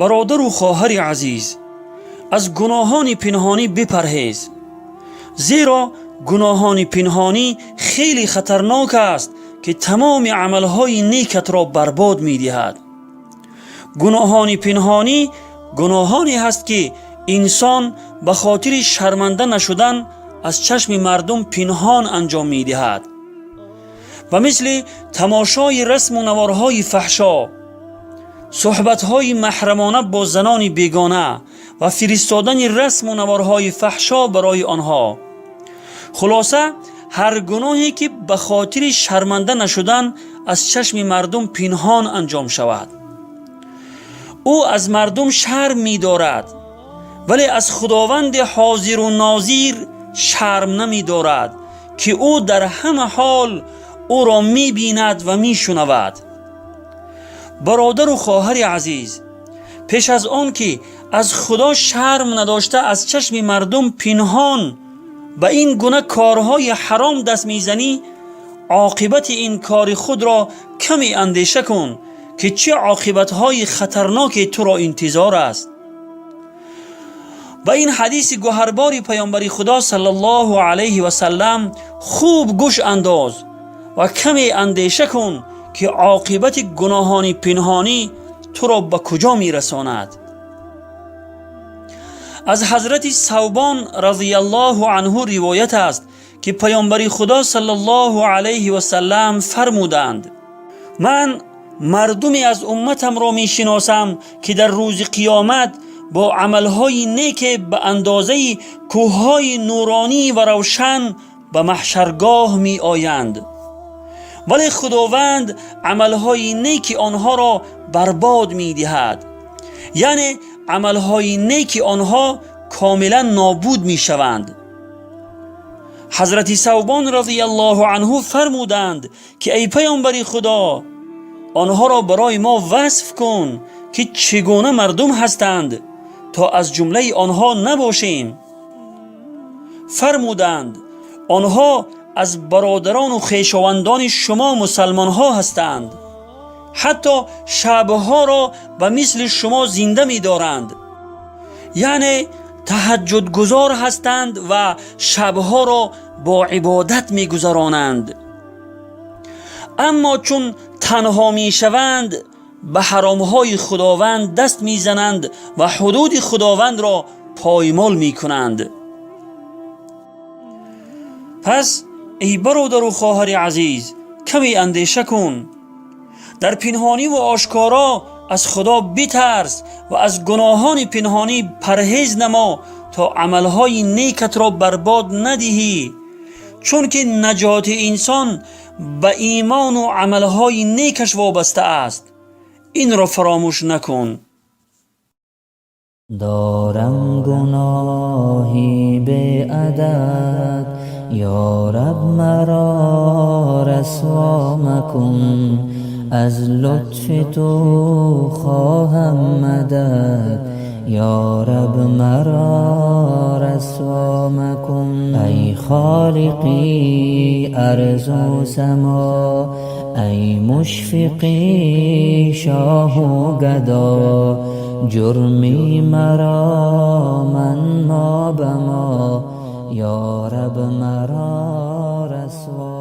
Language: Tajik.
Бародару хоҳари азиз, аз гуноҳони пинҳонӣ бипарҳез, зеро гуноҳони пинҳонӣ хеле хатарнок аст, ки тамоми амалҳои некатро барбод медиҳад. Гуноҳони пинҳонӣ гуноҳоне ҳаст, ки инсон ба хотири шарманда нашудан аз чашми мардум пинҳон анҷом медиҳад, ба мисли тамошои расму наворҳои фаҳшо, суҳбатҳои маҳрамона бо занони бегона ва фиристодани расму наворҳои фаҳшо барои онҳо. Хулоса, ҳар гуноҳе, ки ба хотири шарманда нашудан аз чашми мардум пинҳон анҷом шавад. Ӯ аз мардум шарм медорад, вале аз Худованди ҳозиру нозир шарм намедорад, ки ӯ дар ҳама ҳол ӯро мебинад ва мешунавад. Бародару хоҳари азиз, пеш аз он ки аз Худо шарм надошта, аз чашми мардум пинҳон ба ин гуна корҳои ҳаром даст мезанӣ, оқибати ин кори худро каме андеша кун, ки чӣ оқибатҳои хатарноке туро интизор аст. Ба ин ҳадиси гуҳарбори Паёмбари Худо саллаллоҳу алайҳи васаллам хуб гӯш андоз ва каме андеша кун, ки оқибати гуноҳони пинҳонӣ туро ба куҷо мерасонад. Аз ҳазрати Савбон разияллоҳу анҳу ривоят аст, ки Паёмбари Худо саллаллоҳу алайҳи васаллам фармуданд: «Ман мардуме аз умматамро мешиносам, ки дар рӯзи қиёмат бо амалҳои неке ба андозаи кӯҳҳои нуронӣ ва равшан ба маҳшаргоҳ меоянд, вале Худованд амалҳои неки онҳоро барбод медиҳад, яъне амалҳои неки онҳо комилан нобуд мешаванд». Ҳазрати Савбон разияллоҳу анҳу фармуданд, ки эй Паёмбари Худо, онҳоро барои мо васф кун, ки чӣ гуна мардум ҳастанд, то аз ҷумлаи онҳо набошем. Фармуданд: «Онҳо аз бародарону хешовандони шумо мусалмонҳо ҳастанд, ҳатто шабҳоро ба мисли шумо зинда медоранд, яъне таҳаҷҷудгузор ҳастанд ва шабҳоро бо ибодат мегузаронанд, аммо чун танҳо мешаванд, ба ҳаромҳои Худованд даст мезананд ва ҳудуди Худовандро поймол мекунанд». Пас, эй бародару хоҳари азиз, каме андеша кун, дар пинҳонӣ ва ошкоро аз Худо битарс ва аз гуноҳони пинҳонӣ парҳез намо, то амалҳои некатро барбод надиҳӣ, чунки наҷоти инсон ба имону амалҳои некаш вобаста аст. Инро фаромӯш накун. Дорам гуноҳи беадад, ё Раб, маро расво макун. Аз лутфи ту хоҳам мадад, ё Раб, маро расво макун. Ай Холиқи арзу само, ай мушфиқи шоҳу гадо, ҷурми маро манмо ба мо, ё Раб, маро расво.